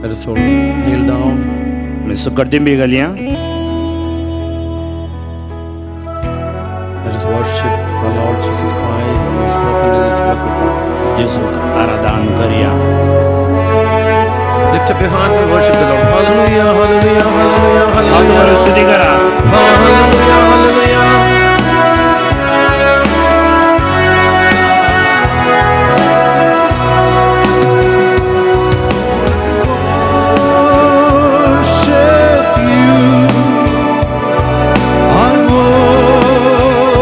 Let us all kneel down. सकट घालया. Let us worship the Lord Jesus Christ who is present in this blessed sacrament. जेजूक आराधन करया. Lift up your hands and worship the Lord. Hallelujah, hallelujah, hallelujah, हात वर hallelujah. स्तुती करा. Hallelujah, hallelujah. Worship you. I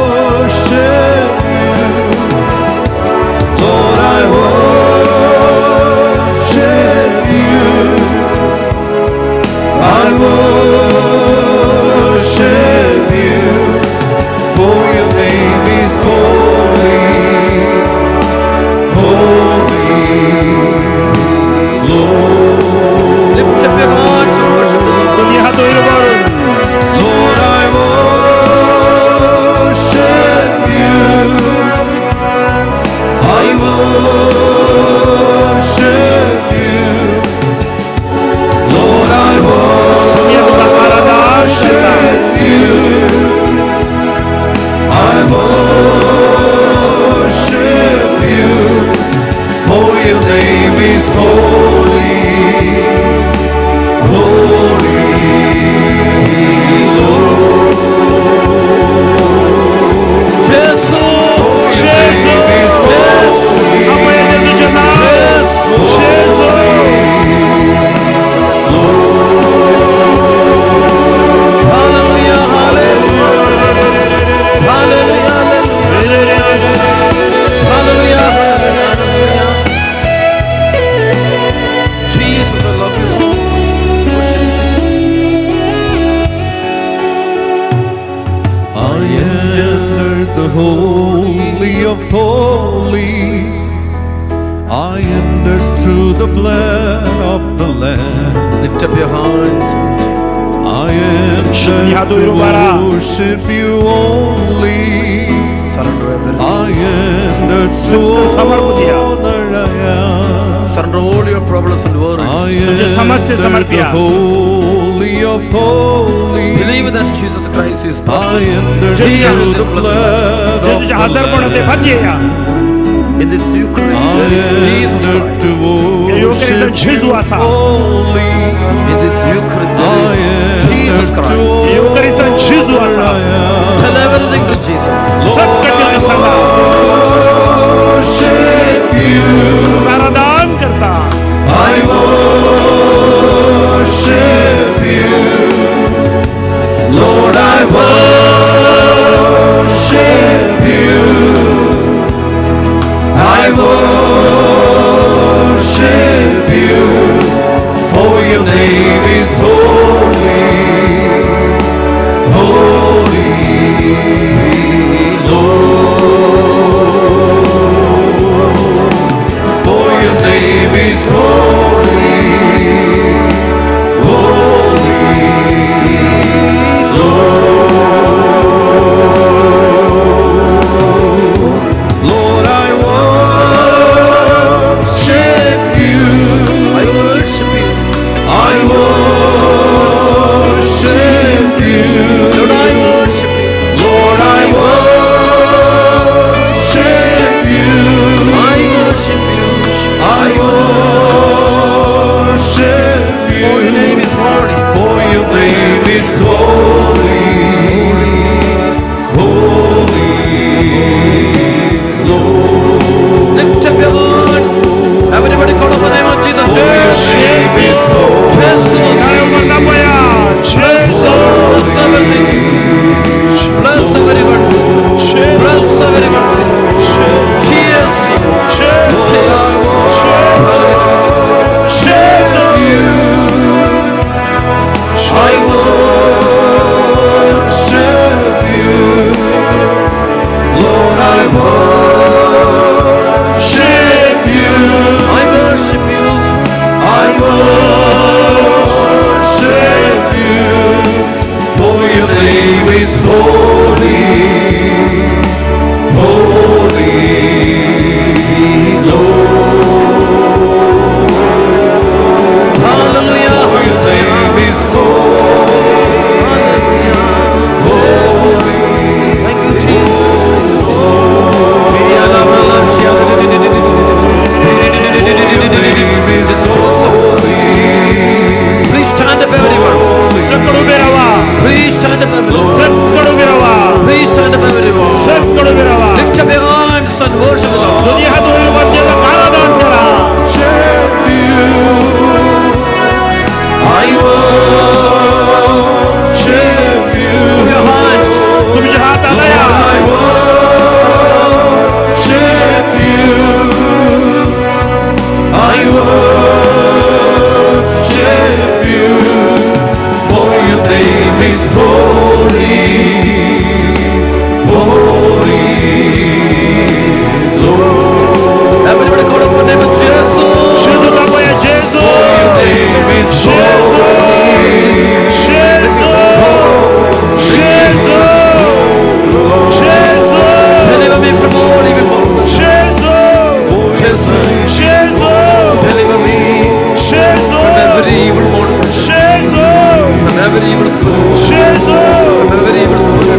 worship you. Lord, I worship you. I worship you. For your name is holy, holy, Lord. Lift up your hands and worship the Lord. तुमी हात वयर करून. Lord, I worship you. I worship you. Lord, I Somaiya तुका आराधन करता. worship you. I worship you. For your name is holy, holy, Lord. Jesus. जेजू, आपया जेजूचें नांव. जेजू. Hallelujah, hallelujah. Hallelujah, hallelujah. Hallelujah, hallelujah. Jesus, I love you, Lord. Worship you, Jesus. I entered the holy of holies. I entered through the blood of the Lamb. Lift up your hands. I entered to worship you only. Surrender everything. I entered to समर्पण. Honor I am. Surrender all your problems and worries. I तुझे समस्या entered the समर्पया. Holy of holies. Believe that Jesus Christ is I present. Entered Jesus. Through the blood of जेजूच्या the हजारपणात Lamb. फाती. In this Eucharist, I there is Jesus entered Christ. To Eucharist worship जेजू you आसा. Only. In this Eucharist, I there is Jesus entered to Christ. Eucharist जेजू आसा. honor I am. Tell everything to Jesus. सगळें Lord, I Tezu सांगा. Worship you. तुका आराधन करता. I worship you. Lord, I worship you. I worship you. For your name is holy, holy, Lord.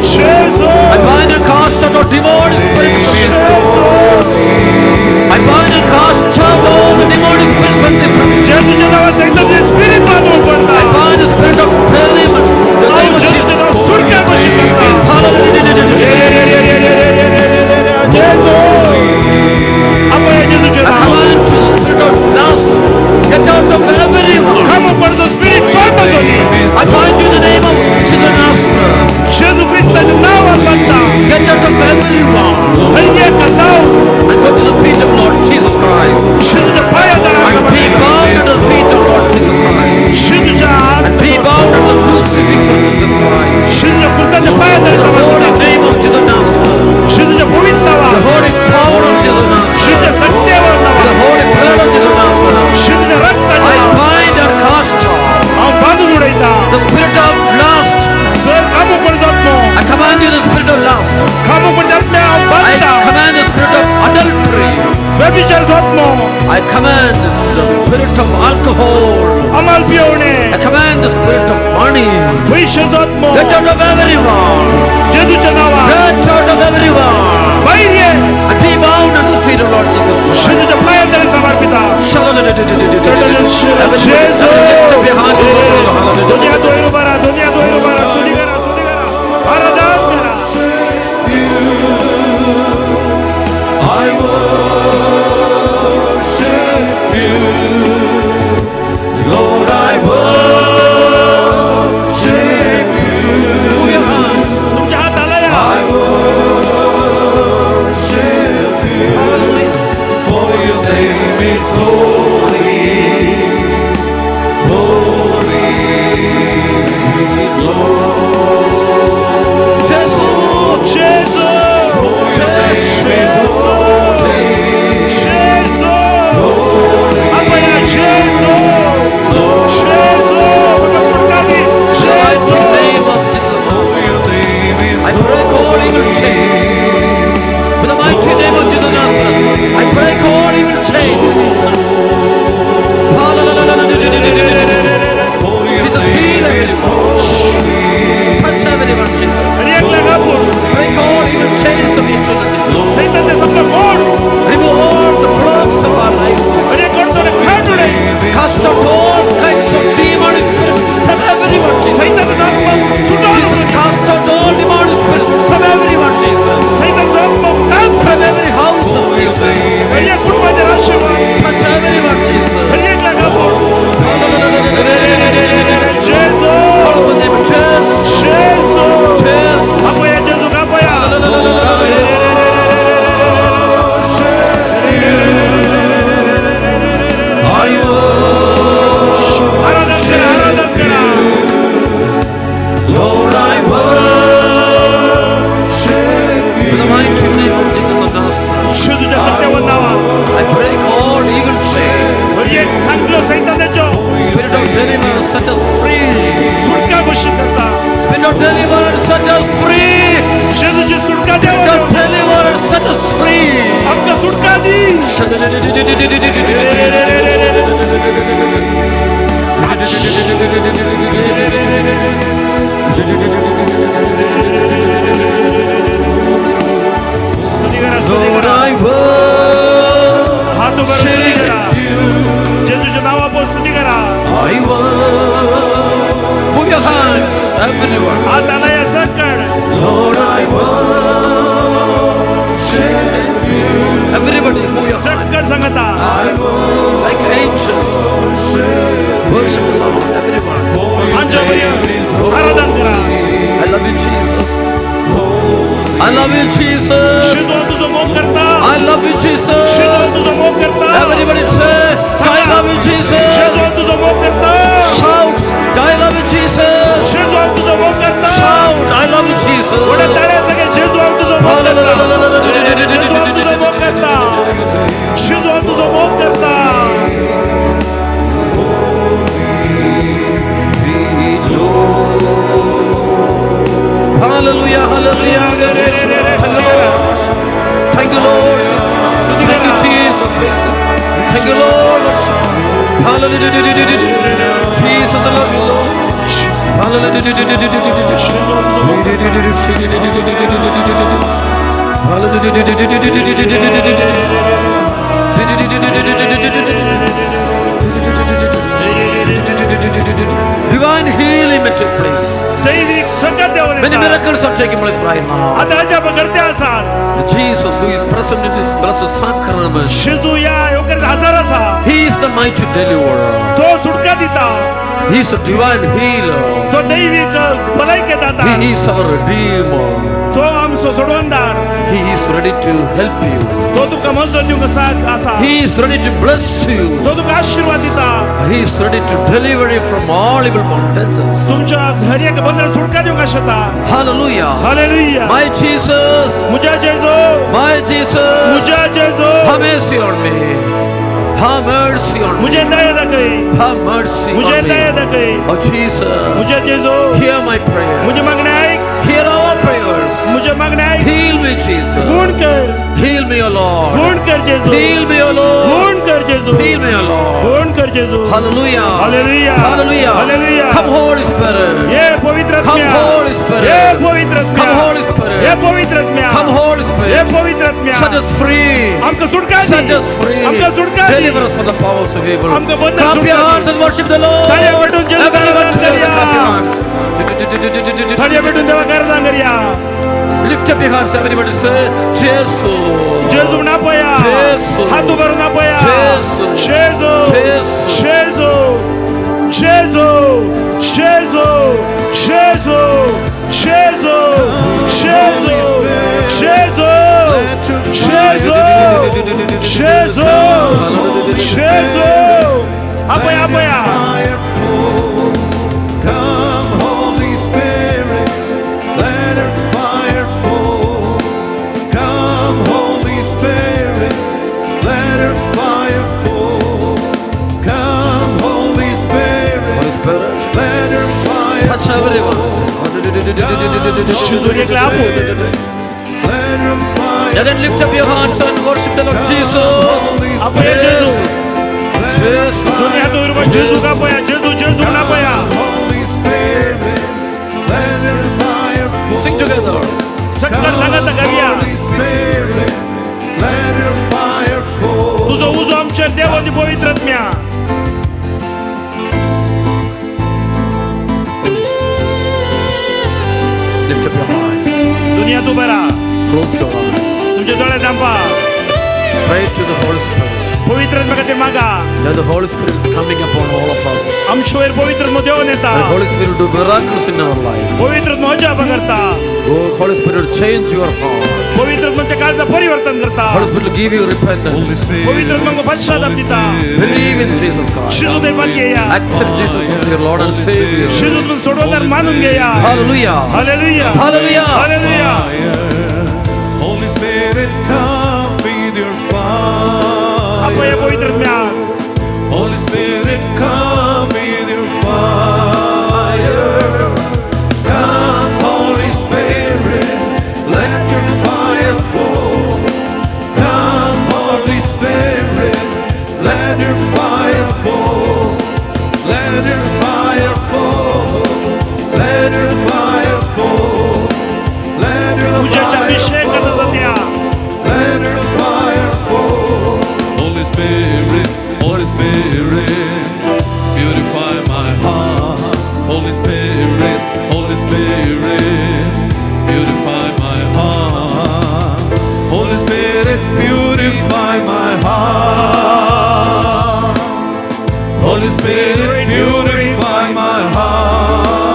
I bind and cast out all demonic spirits. I bind and cast out all the demonic spirits from the premises. जेजूच्या नावात सैतानाचे spirit बांधून पडता. I bind the spirit of deliverance. The हांव name of जेजूच्या Jesus. नावात सुटका घोशीत करता. Hallelujah. जेजू आपण जेजूच्या I नावात command to the spirit of lust, get out of everyone. खामो पडतो स्पिरिट सोड बसोनी. I bind you in the name of Jesus Nazareth. जेजू क्रिस्ताच्या नावात बांधता. Get out of everyone हर एक नाव and go to the feet of Lord Jesus Christ. जेजूच्या पायात And be bound at the feet of Lord Jesus Christ. जेजूच्या And be bound at the crucifix of Jesus Christ. जेजूच्या खुर्साच्या पायात The holy name of Jesus Nazareth. जेजूच्या पवित्र The नावात holy power of Jesus Nazareth. जेजूच्या सत्यावर The नावात holy blood of Jesus Nazareth. जेजूच्या रक्ताच्या I नावात bind and cast out हांव बांदून उडयता. the spirit of lust. Sir कामो पडतात न्हू I command you the spirit of lust. कामो पडतात न्हू हांव I बांदता. command the spirit of adultery. व्यभिचार जात न्हू. I command the spirit of alcohol. अमाल पिवणे I command the spirit of money. पयशे जात न्हू. Get out of everyone. जेजूच्या नावात Get out of everyone. भायर ये. And be bound at the feet of Lord Jesus Christ. जेजूच्या पायात ताणें समर्पिता. Lift up your hands and worship the Lord. दुनिया दोयर उभा राहा, दुनिया दोयर उभा राहा. स्तुती करा, स्तुती करा, आराधन करा. I worship you, Lord. I worship you. Move your hands. तुमच्या हात हलया. I worship you, Hallelujah. for your name is holy, holy, Lord. Jesus. जेजू Your name is holy, जेजू आपण जेजू जेजू तुका सुटका दी. The mighty जेजू name of Jesus. your name is I break all evil chains. With the mighty name of Jesus Nazareth, I break all evil chains. holy. Jesus, heal everyone. Touch everyone, Jesus. हर एक लगा पूर. Break all evil chains of each other, Jesus. सैतानाचे सगळे मोड. Remove all the blocks of our life. हर एक अडचण खाट उडय. Cast out all kinds of demonic spirits from everyone, Jesus. सैतानाचा आत्मा सुटून. Jesus, cast out all demonic spirits from everyone, Jesus. सैतानाचा आत्मा नाश. From every house, Jesus. हर एक कुटुंबाच्या राशीवर. Touch everyone, Jesus. हर एक लगा पूर. जेजू Call upon the name of Jesus. जेजू Jesus. आपण जेजू कापया. I worship आराधन करा, आराधन करा. Lord, I worship In you. the mighty name of Jesus of Nazareth, जेजूच्या सत्यावर नावात I break all evil chains. हर एक सांगलो सैतानाचो Spirit of deliverance, set us free. सुटका घोषित करता. Spirit of deliverance, set us free. जेजूची सुटका Spirit द्यावा. of deliverance, set us free. आमकां सुटका दी. स्तुती करा, स्तुती Lord, करा. I worship हात उभे स्तुती करा. जेजूच्या नावापोस स्तुती करा. I worship. Move your hands, everyone. हात हलया सकळ. Lord, I worship you. Everybody, move your hands सकळ सांगता. I worship like angels. Worship the Lord, everyone. आमच्या आराधन करा. I love you, Jesus. I love you, Jesus. जेजू तुझो मोग करता. I love you, Jesus. जेजू तुझो मोग करता. Everybody say, I love you, Jesus. जेजू तुझो मोग करता. Shout, I love you, Jesus. जेजू तुझो मोग करता. Shout, I love you, Jesus. मोठ्या टाळ्या सगळे जेजू तुझो मोग करता. जेजू तुझो मोग करता. जेजू तुझो मोग करता. Hallelujah, hallelujah. Thank you, Lord. Thank you, Lord. Thank you, Jesus. Thank you, Lord. Hallelujah. Jesus, I love you, Lord. Divine healing may take place. दैविक संगत देवन Many miracles are taking place right now. आता अजाप घडते आसात. Jesus, who is present in this blessed sacrament, जेजू या येवकार हजर आसा. He is the mighty deliverer. तो सुटका दिता. He is a divine healer. तो दैविक भलायके दाता. He is our redeemer. तो आमचो सोडवणदार. He is ready to help you. तो तुमकां मजत दिवंक आसा. He is ready to bless you. तो तुमकां आशीर्वाद दिता. He is ready to deliver you from all evil bondages. तुमच्या हर एक बंधनात सुटका दिवंक शकता. Hallelujah. Hallelujah. My Jesus, म्हज्या जेजू, my Jesus, म्हज्या जेजू, have mercy on me. Have mercy on me. म्हजेर दया दाखय. Have mercy म्हजेर on दया me. दाखय. Oh Jesus, म्हज्या जेजू, hear my prayers. म्हजें मागणें आयक. Hear our prayers. म्हजें मागणें आयक. Heal me, Jesus. गुण कर. Heal me, O Lord. गुण कर जेजू. Heal me, O Lord. गुण कर जेजू. Heal me, O Lord. गुण कर जेजू. Hallelujah. Hallelujah. Hallelujah. Hallelujah. Come, Holy Spirit. ये पवित्र Come, आत्म्या. Holy Spirit. ये पवित्र आत्म्या. Come, Holy Spirit. ये पवित्र आत्म्या. Come, Holy ये Spirit. पवित्र आत्म्या. Set us free. आमकां सुटका दी. Set us free. आमकां सुटका दी. Deliver us from the powers of evil. आमकां बंधन Clap your सुटका दी. hands and worship the Lord. ताळयो पेटून जेजू Everyone आराधना together, करया. clap your hands. ताळयो पेटून देवाक आराधना करया. Lift up your hands, everybody say, Jesus. जेजू म्हण आपया. जेजू. हात उबारून आपया. जेजू. जेजू. जेजू. जेजू. जेजू. जेजू. जेजू. जेजू. जेजू. जेजू. जेजू. जेजू. जेजू. आपया, आपया. Fire fall. Come, Holy Spirit, let your fire fall. Come, Holy Spirit, let your fire fall. Come, Holy Spirit, Holy Spirit, let your fire touch everyone. जेजू एकले आपू. Let your fire Again, lift up your hands and worship the Lord Jesus. Holy आपया जेजू. Jesus. दोन्ही हात वयर उबारून जेजूक आपया. जेजू, जेजू म्हण आपया. Holy Spirit, let your fire fall. Sing together. सक्कर सांगात गावया. Holy Spirit, let your fire fall. तुझो उजो आमचेर देव आनी पवित्र आत्म्या. Lift up your hands. दोन्ही हात उबे राहा. Close your eyes. तुमचे दोळे धांपा. Pray to the Holy Spirit. पवित्र आत्म्या खातीर मागा. Now the Holy Spirit is coming upon all of us. आमचे वयर पवित्र आत्मो देवून येता. The Holy Spirit will do miracles in our life. पवित्र आत्मो अजापां करता. Oh, Holy Spirit will change your heart. पवित्र आत्म्याच्या काळजा परिवर्तन करता. Holy Spirit will give you repentance. पवित्र आत्म्यांक पश्चाताप दिता. Believe in Jesus Christ. शिजू देवान घेया. Accept Jesus as your Lord and Savior. शिजूतून सोडवणार मानून घेया. Hallelujah. Hallelujah. Hallelujah. Hallelujah. Holy Spirit, come with your fire. आपया पवित्र आत्म्या. Holy Spirit, come with your fire. Come, Holy Spirit, let your fire fall. Come, Holy Spirit, let your fire fall. Let your fire fall. Let your fire fall. Let your तुझ्याच्या fire अभिषेकाचा fall. जात्या. Let your fire fall. Holy Spirit, Holy Spirit, purify my heart. Holy Spirit, Holy Spirit, purify my heart. Holy Spirit, purify my heart. Holy Spirit, purify my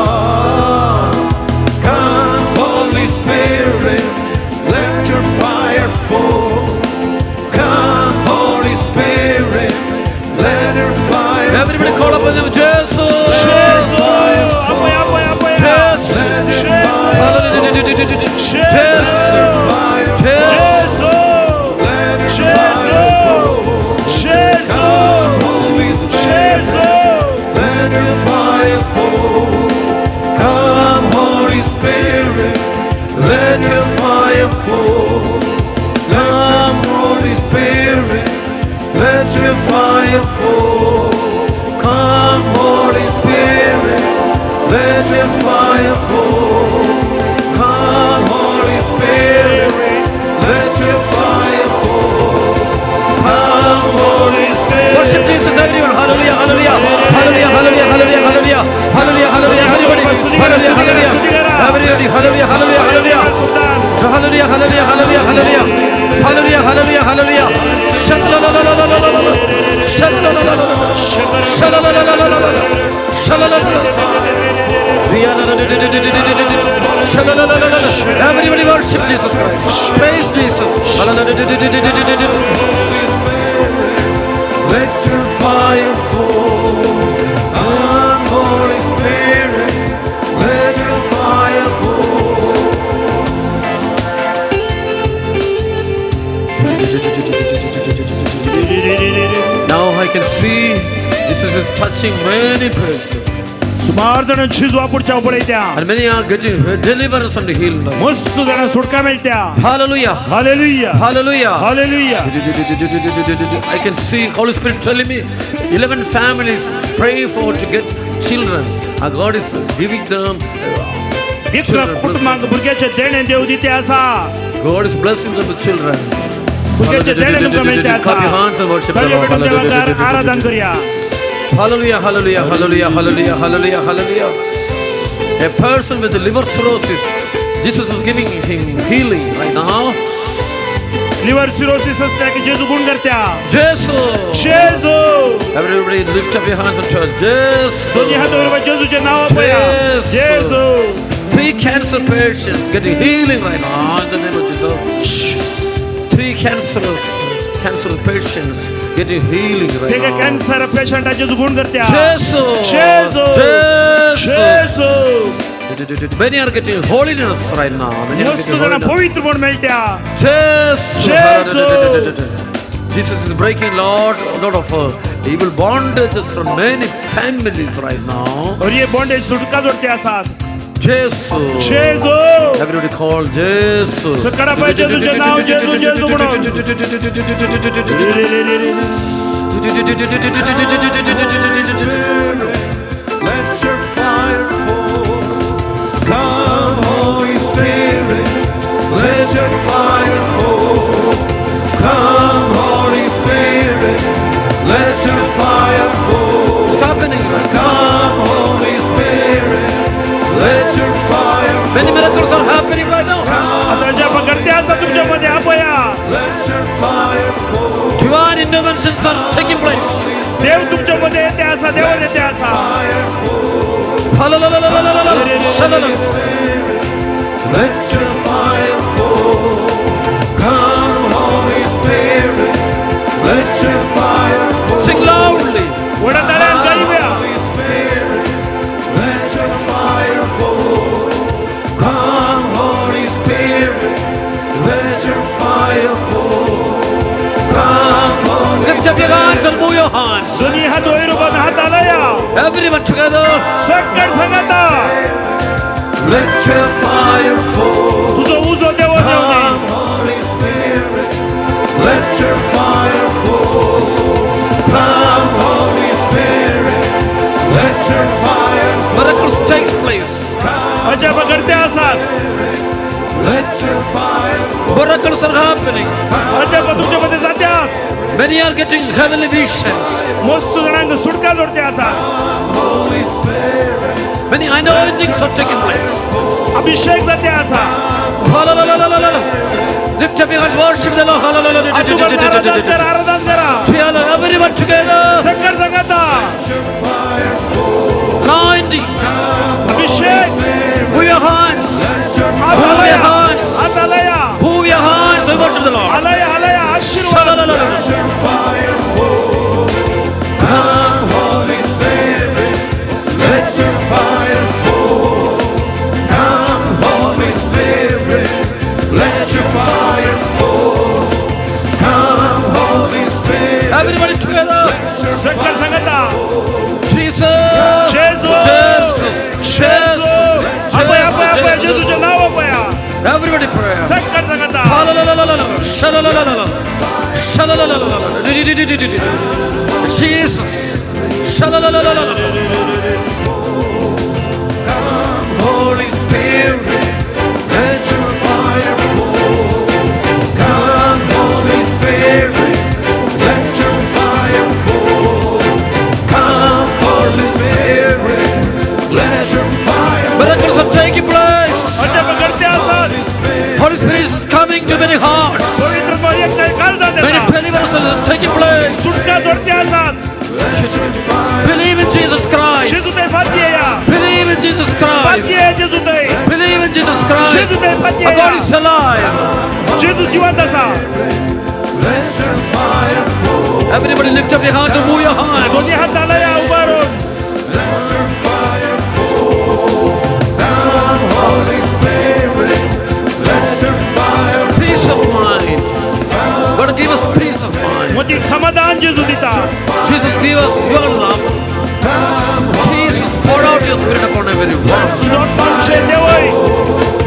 heart. Come, Holy Spirit, let your fire fall. Come, Holy Spirit, let your fire Everybody call upon him, Jesus. जेजू. आपया, आपया, आपया. Jesus. जेजू. Jesus. fire, Jesus. जेजू. let your जेजू. fire fall. जेजू. Come, Holy Spirit, जेजू. let your fire fall. Come, Holy Spirit, let your fire fall. Come, Holy Spirit, let your fire fall. Come, Holy Spirit, let your your fire fall. Come, Holy Spirit, let your fire fall. Come, Holy Spirit. Worship Jesus, everyone. Hallelujah, hallelujah, hallelujah, hallelujah, hallelujah, hallelujah, hallelujah, hallelujah, everybody. Hallelujah, hallelujah, everybody. Hallelujah, hallelujah, hallelujah. Hallelujah, hallelujah, hallelujah, hallelujah. Hallelujah, hallelujah, hallelujah. Shalalalalalalalala. Shalalalalala. Shalalalalala. Shalalalalala. Everybody worship Jesus Christ. Praise Jesus. Let your fire fall. Come, Holy Spirit, let your fire fall. Now I can see Jesus is touching many persons. सुमार जण जेजू आपुडच्या पळयत्या And many are getting deliverance and healed. मस्त जण सुटका मेळत्या. Hallelujah. Hallelujah. Hallelujah. Hallelujah. I can see Holy Spirit telling me 11 families pray for to get children. And God is giving them इतल्या children. कुटुंबांक भुरग्याचे देणे देव दिते आसा. God is blessing them with children. भुरग्याचे देणे तुमकां मेळते आसा. Clap your hands and worship the ताळयो Lord. पेटोवन देवाक आराधन करूया. Hallelujah, hallelujah, hallelujah, hallelujah, hallelujah, hallelujah. A person with liver cirrhosis, Jesus is giving him healing right now. Liver cirrhosis असल्या की जेजू गुण करत्या. Jesus. जेजू. Everybody lift up your hands and tell Jesus. दोन्ही हात वर जेजूचे नाव पळया. Jesus. जेजू. 3 cancer patients getting healing right now in the name of Jesus. 3 cancer patients getting healing right ते now. Cancer पेशंटा जेजू गुण करत्या. Jesus. जेजू. Jesus. जेजू. Many are getting holiness right now. Many are मस्त getting जण holiness. पवित्र म्हूण मेळट्या. Jesus. Jesus. Jesus is breaking lot of evil bondages from many families right now. और ये बॉन्डेज सुटका जोडते आसात. Jesus. जेजू. Everybody call Jesus. सकळा पळय जेजूचें नांव जेजू जेजू म्हणून. Let your fire fall. Come, Holy Spirit, let your fire fall. Come, Holy Spirit, let your fire fall. It's happening right now. Come, Holy Spirit, let your fire fall. Many miracles are happening right now. आता ज्या घडते आसा तुमच्या मध्ये आपया. Let your fire fall. Divine interventions are taking place. देव तुमच्या मध्ये येते आसा, देवान येते आसा. Hallelujah. Let your fire fall. Come, Holy Spirit, let your fire fall. Sing loudly. व्हडा ताळ्यान गायुया. Holy Spirit, let your fire fall. Come, Holy Spirit, let your fire fall. Come, Holy Lift up your hands and move your hands. दोन्ही हात वयर उबारून हात हालया. Everyone together. सकळ सांगाता. Let your fire fall. तुझो उजो देवो देवनी. Come, Holy Spirit, let your fire fall. Come, Holy Spirit, let your fire fall. Miracles takes place. अजाब घडते आसात. Let your fire fall. Miracles are happening. अजाब तुमच्या मध्ये जात्यात. Many are getting heavenly visions. मस्त जणांक सुटका जोडते आसा. Holy Spirit, Many anointings are taking place. अभिषेक जाते आसा. Hallelujah. Lift up your hands, worship the Lord. हात उबारून आराधन करा, आराधन करा. Hallelujah. Everyone together. सकळ सांगाता. Anointing. Abhishek. Move your hands. हात Move your हालया. hands. हात हालया. Move your hands and worship the Lord. हालया हालया. Aashirvaad. Hallelujah. let your fire fall. Come, Holy Spirit, let your fire fall. Come, Holy Spirit, let your fire fall. Come, Holy Spirit, Everybody together. सकळ सांगाता. Jesus. जेजू. Jesus. जेजू. Jesus. आपया आपया आपया. Jesus. जेजूचें नाव आपया. Everybody pray. सकळ सांगाता. Hallelujah. Shalalalalala. Shalalalalala. Jesus. Shalalalalala. Holy Spirit, let your fire fall. Come, Holy Spirit, let your fire fall. Come, Holy Spirit, let your fire fall. Miracles are taking place. अचंब करते आसात. Holy Spirit is coming to many hearts. पवित्र आत्मा एकठांय काळजांत Many येता. deliverances are taking place. सुटका जोडते आसात. Let your fire Believe in Jesus Christ. जेजू थंय फाटी येया. Believe in Jesus Christ. फाटी ये जेजू थंय. Believe in Jesus Christ. जेजू थंय फाटी Our God येया. is alive. जेजू जिवंत आसा. Let your fire fall. Everybody lift up your hands and move your hands. दोन्ही हात हालया उभारून. Let your fire fall. Come, Holy Spirit, let your fire Peace of mind. God give us peace of mind. मतीक समाधान जेजू दिता. Jesus, give us your love. Jesus, pour out your spirit upon everyone. तुजो आमचे देवय.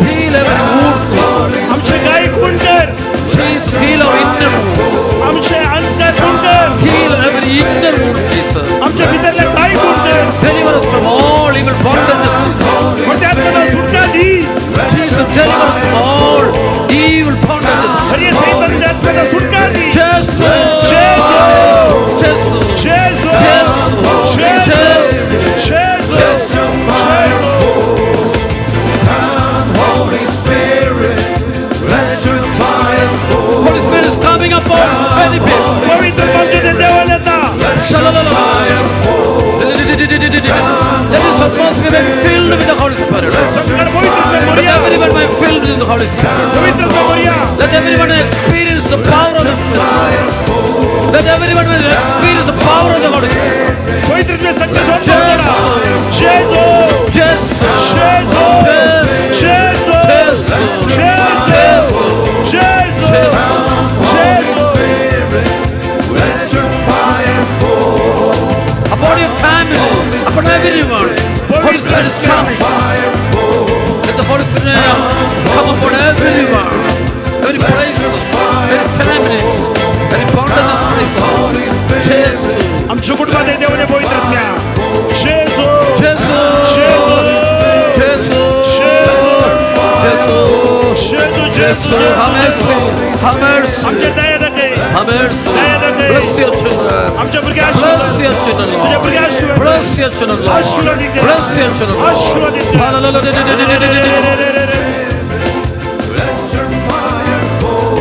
Heal every wound, Jesus. आमचे गाय खूण कर. Jesus, heal our inner wounds. आमचे अंतर खूण कर. Heal every inner wounds, Jesus. आमच्या भितरले गाय खूण कर. Deliver us from all evil bondages, Jesus. मोठ्या आत्म्याला सुटका दी. Jesus, deliver us from all evil bondages. हरे सैतानाच्या आत्म्याला सुटका दी. Jesus! जेजू. Jesus! जेजू. Jesus! जेजू. Jesus! जेजू. Come, Holy Spirit, let your fire fall. Holy Spirit is coming upon many people. पवित्र आमचे ते देवाला येता. Shalalala. Let this atmosphere be filled with the Holy Spirit. सगळं पवित्र आत्म्यान Let भरूया. everyone be filled with the Holy Spirit. पवित्र आत्म्यान भरूया. Let everyone experience the power of the Spirit. Let everyone experience the power of the Holy Spirit. पवित्र आत्म्यान सगळं सोडून सोडा. जेजू. Jesus. जेजू. Jesus. जेजू. Jesus. जेजू. जेजू. जेजू. Spirit, let your fire fall. Upon your family, upon everyone. Holy Spirit is coming. Fire fall. Let the Holy Spirit come upon everyone. Every place, every families, every part of this place. Holy Spirit, Jesus. आमच्या कुटुंबात देवाने पवित्र आत्म्या. जेजू. Jesus. जेजू. Jesus. Jesus. जेजू. जेजू. Jesus. Have mercy. Have mercy. आमच्या दया दाखय. Have mercy. Bless your children. आमच्या भुरग्या Bless आशीर्वाद. your children, तुझ्या Lord. भुरग्या आशीर्वाद. Bless your children, Lord. Bless your children, Lord. let your fire fall.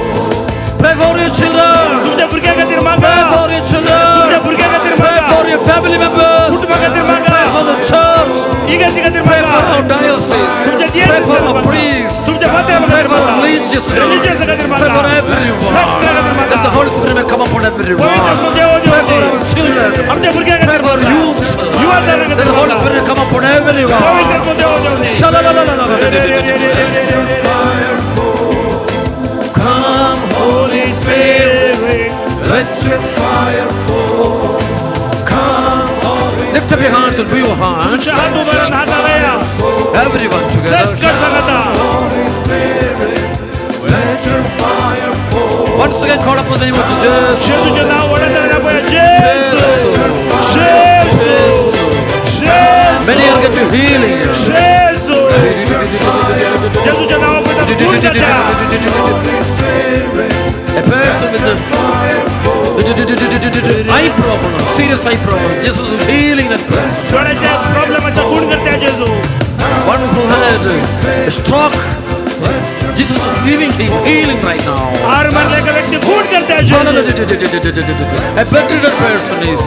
Pray for your children. तुमच्या भुरग्या खातीर मागा. Pray for your तुमच्या children. भुरग्या खातीर Pray मागा. for your family members. कुटुंबा खातीर मागा. Pray for the church. इगर्जी खातीर Pray मागा. for our diocese. तुमच्या Pray for diocese our priests. तुमच्या फात्र्या Pray खातीर for our मागा. religious leaders. Religious खातीर Pray for मागा. everyone. सगळ्या खातीर Let the मागा. Holy Spirit may come upon everyone. पवित्र आत्मा देव Pray for देव. our children. आमच्या भुरग्या Pray खातीर for मागा. youths. युवा जणां Let खातीर the Holy मागा. Spirit come upon everyone. पवित्र आत्मा देव देव. Shalalala. Fire fall. Come, Holy Spirit, let your fire fall. Come, Holy Lift up your hands and move your hands. तुमच्या हात उभारून हात हालया. Everyone together. सत्कार सांगता. Holy Spirit, let your fire fall. Once again, call upon the name of Jesus. जेजूचे नाव वडत राहण्या जेजू. Jesus. जेजू. Jesus. Many जेजू. are getting healing. जेजू. जेजूच्या नावाबद्दल दूर जात्या. Holy Spirit, A person with a fire fall. eye problem, serious eye problem. Jesus is healing that person. डोळ्याच्या प्रॉब्लेमाचा गुण करत्या जेजू. One who had a stroke, Jesus is giving him healing right now. हार मारल्या एका व्यक्ती गुण करत्या जेजू. A bedridden person is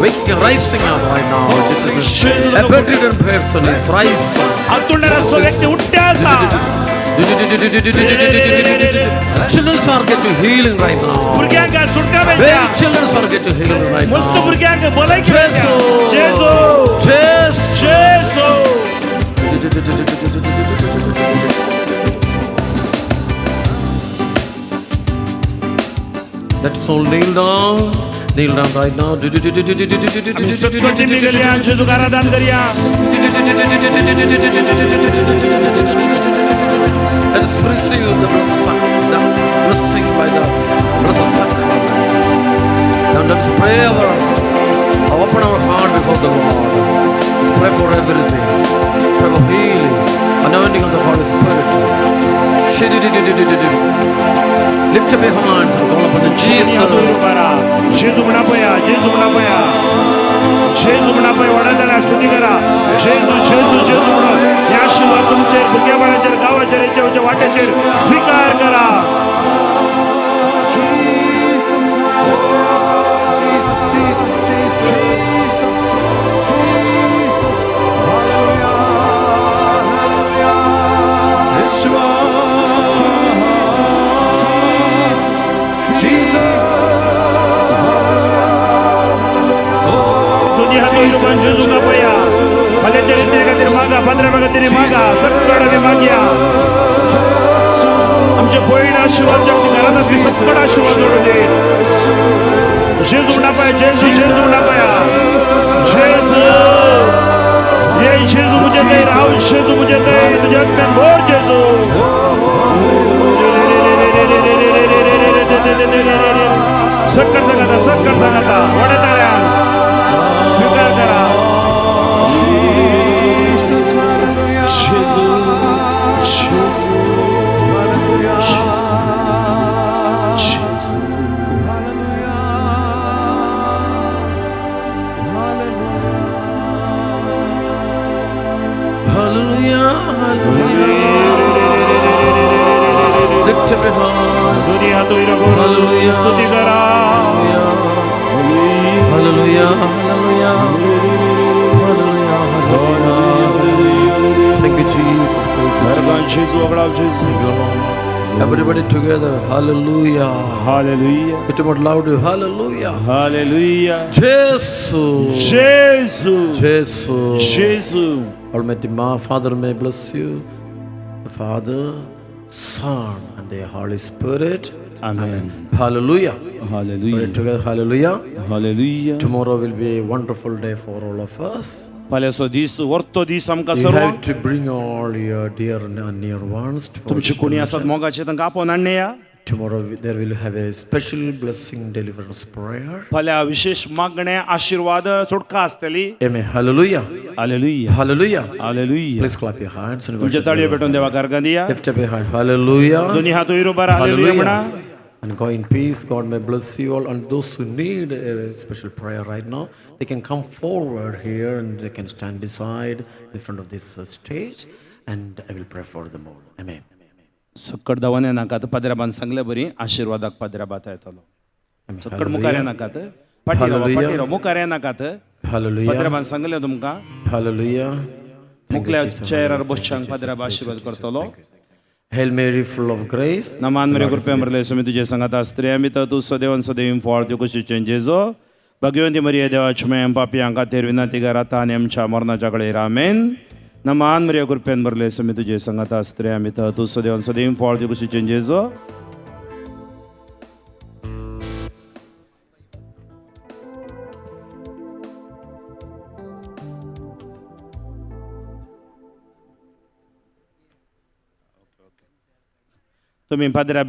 waking, rising up right now. Jesus is, a bedridden person is rising. हातुंडार असो व्यक्ती उठ्या आसा. Children are getting healing right now. भुरग्यांक सुटका Many मेळटा. children are getting healing right मस्त now. भुरग्यांक भलायकी मेळटा. जेजू. जेजू. Jesus. जेजू. Let's all kneel down. Kneel down right now. आमी सगळीं टिमी करया, जेजूक आराधन करया. Let us receive the blessed sacrament, the blessing by the blessed sacrament. Now let us pray our, open our heart before the Lord. Let's pray for everything. Pray for healing. Anointing of the Holy Spirit. Lift up your hands and call upon the Jesus. जेजू म्हणा पया, जेजू म्हणा पया, जेजू म्हणा पया. वडाताळ्या स्तुती करा. जेजू जेजू जेजू म्हणून हे आशीर्वाद तुमचेर, भुरगेपणाचेर, गांवाचेर, हेच्या वाट्याचेर स्वीकार करा. जेजू का पया फाल्यांच्या रितीने खातीर मागा, पाद्र्या खातीर मागा, सक्कड आमी मागया. आमचे पयण आशीर्वाद घरांत आसली सक्कड आशीर्वाद जोडून दे. जेजू म्हणा पया, जेजू जेजू म्हणा पया. जेजू ये जेजू मुझे दे, राव जेजू मुझे दे, तुझ्या आत्म्यान भर जेजू. सक्कड सांगाता, सक्कड सांगाता. व्हड्या ताळ्यान स्वीकार करा. जेजू जेजू जेजू. Hallelujah, hallelujah. Lift up your hands. Hallelujah. स्तुती करा. Hallelujah, hallelujah, hallelujah, hallelujah. Thank you, Jesus. Praise you, Jesus. Thank you, Lord. Everybody together, hallelujah, hallelujah. It's about loud, hallelujah, hallelujah. Jesus, Jesus, Jesus, Jesus. Almighty Father may bless you, the Father, Son, and the Holy Spirit. Amen. Hallelujah. Hallelujah. Together, hallelujah. Hallelujah. Tomorrow will be a wonderful day for all of us. फाल्यांचो दीस वर्तो दीस आमकां You सर्वांक. have to bring all your dear and near ones. तुमची कोणी आसात मोगाचे तांकां आपोवन हाडया. Tomorrow there will have a special blessing deliverance prayer. फाल्यां विशेष मागणे आशीर्वाद सुटका आसतली. Amen. Hallelujah. Hallelujah. Hallelujah. Hallelujah. Please clap your hands and तुमच्या worship ताळयो the Lord. पेटोवन देवाक अर्गां दिया. Lift up your hand. Hallelujah. दोनी हात वयर उबार हालेलुया म्हणा. And go in peace. God may bless you all. And those who need a special prayer right now, they can come forward here and they can stand beside the front of this stage, and I will pray for them all. Amen. सक्कड दवाने नाकात. पाद्र्याबान सांगले बरी आशीर्वादाक पाद्र्याबात येतलो. सक्कड मुखार येनाकात. फाटीं राव, फाटीं राव, मुखार येनाकात. Hallelujah. पाद्र्याबान सांगले तुमकां. Hallelujah. मुखल्या चेरार बसच्यांक पाद्र्याबा आशीर्वाद करतलो. Hail Mary, full of grace. नमान मरिया कृपे भरले स्वामी तुझे संगात स्त्रियां भितर तूं सदैव सदैव फळ तुका कुशीचें जेजो. भगवंती मरिया देवाची माय पापयांक खातीर विनंती कर आतां आनी आमच्या मरणाच्या कडेर. आमेन. नमान मरिया कृपेन भरले स्वामी तुझे संगात स्त्रियां भितर तूं सदैव सदैव फळ तुका कुशीचें जेजो. तुम्ही पाद्र्या